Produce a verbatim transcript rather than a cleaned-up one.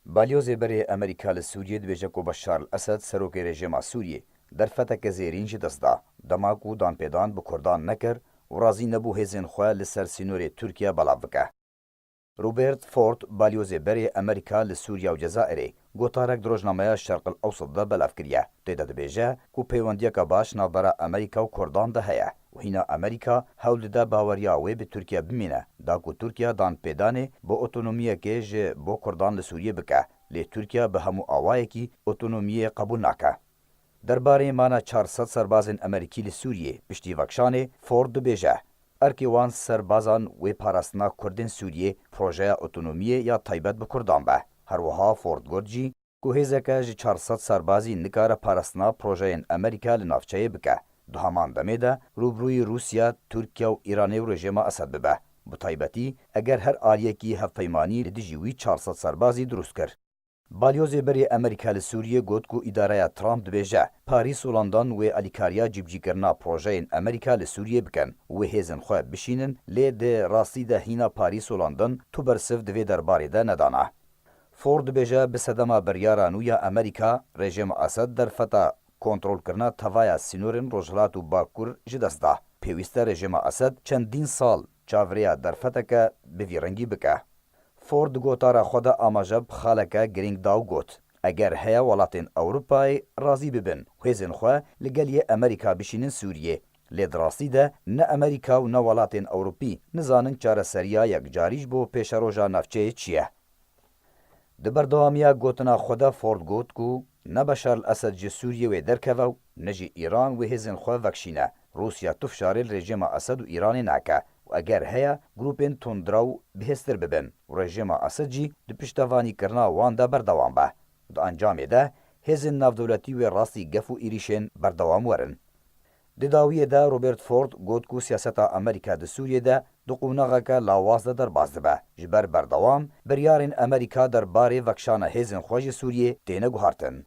Balyozê berê Amerîka li Sûriyê dibêje ku Beşar el-Esed, serokê rejîma Sûriyê, derfeteke zêrîn ji dest da, dema ku danpêdan bi Kurdan nekir û razî nebû hêzên xwe li ser sînorê Tirkiye belav bike. Robert Ford, balyozê berê Amerîka li Sûriya û Cezayirê, gotarek di rojnameya Şerq el-Ewsat de belav kiriye. Tê de dibêje ku peywendiyeke baş navbera Amerîka û Kurdan de heye û hîna Amerîka hewl dide baweriya wê bi Tirkiye bimîne, da ku Tirkiye danpêdanê bi otonomiyekê ji bo Kurdan li Sûriyê bike, lê Tirkiye bi hemû awayekî otonomiyê qebûl nake. Derbarê mana çar sed serbazên Amerîkî li Sûriyê piştî vekşanê, Ford dibêje, erkê wan serbazan wê parastina Kurdên Sûriyê projeya otonomiyê ya taybet bi Kurdan be. Her wiha Ford got jî ku hêzeke ji çar sed serbazî nikare parastina projeyên Amerîka li navçeyê bike. Di heman demê de rûbirûyî Rûsya, Tirkiye û Îranê û rejîma Esed bibe. Bi taybetî eger her aliyekî hevpeymanî li dijî wî çar sed serbazî dirust kir. Balyozê berê Amerîka li Sûriyê got ku îdareya Trump dibêje, Parîs û London wê alîkariya cîbicîkirina projeyên Amerîka li Sûriyê bikin û wê hêzên xwe bişînin, lê di rastî de hîna Parîs û London tu bersiv di vê derbarê de nedana. Ford dibêje, bi sedema biryara nû ya Amerîka, rejîma Esed derfeta kontrolkirina tevaya sînorên Rojhilat û Bakur ji dest da. Pêwîst e rejîma Esed çendîn sal çavrêya derfeteke bi vî rengî bike. Ford di gotara xwe de amaje bi xaleke girîng da û got, eger heye welatên Ewropayê razî bibin û hêzên xwe li gel yê Amerîka bişînin Sûriyê, lê di rastî de ne Amerîka û ne welatên Ewropî nizanin çareseriya yekcarî ji bo pêşeroja navçeyê çi ye. Di berdewamiya gotina xwe de Ford got ku ne Beşar el-Esed ji Sûriyê wê derkeve û ne jî Îran wê hêzên xwe vekişîne. Rûsya tu fişarê li rejîma Esed û Îranê nake û eger heye, grûpên tundrew bihêztir bibin û rejîma Esed jî di piştevanîkirina wan de berdewam be. Di encamê de hêzên navdewletî wê rastî gef û êrîşên berdewam werin. Di dawiyê de Robert Ford got ku siyaseta Amerîka di Sûriyê de di qonaxeke lawaz de derbas dibe, ji ber berdewam biryarên Amerîka derbarê vekişana hêzên xwe ji Sûriyê têne guhartin.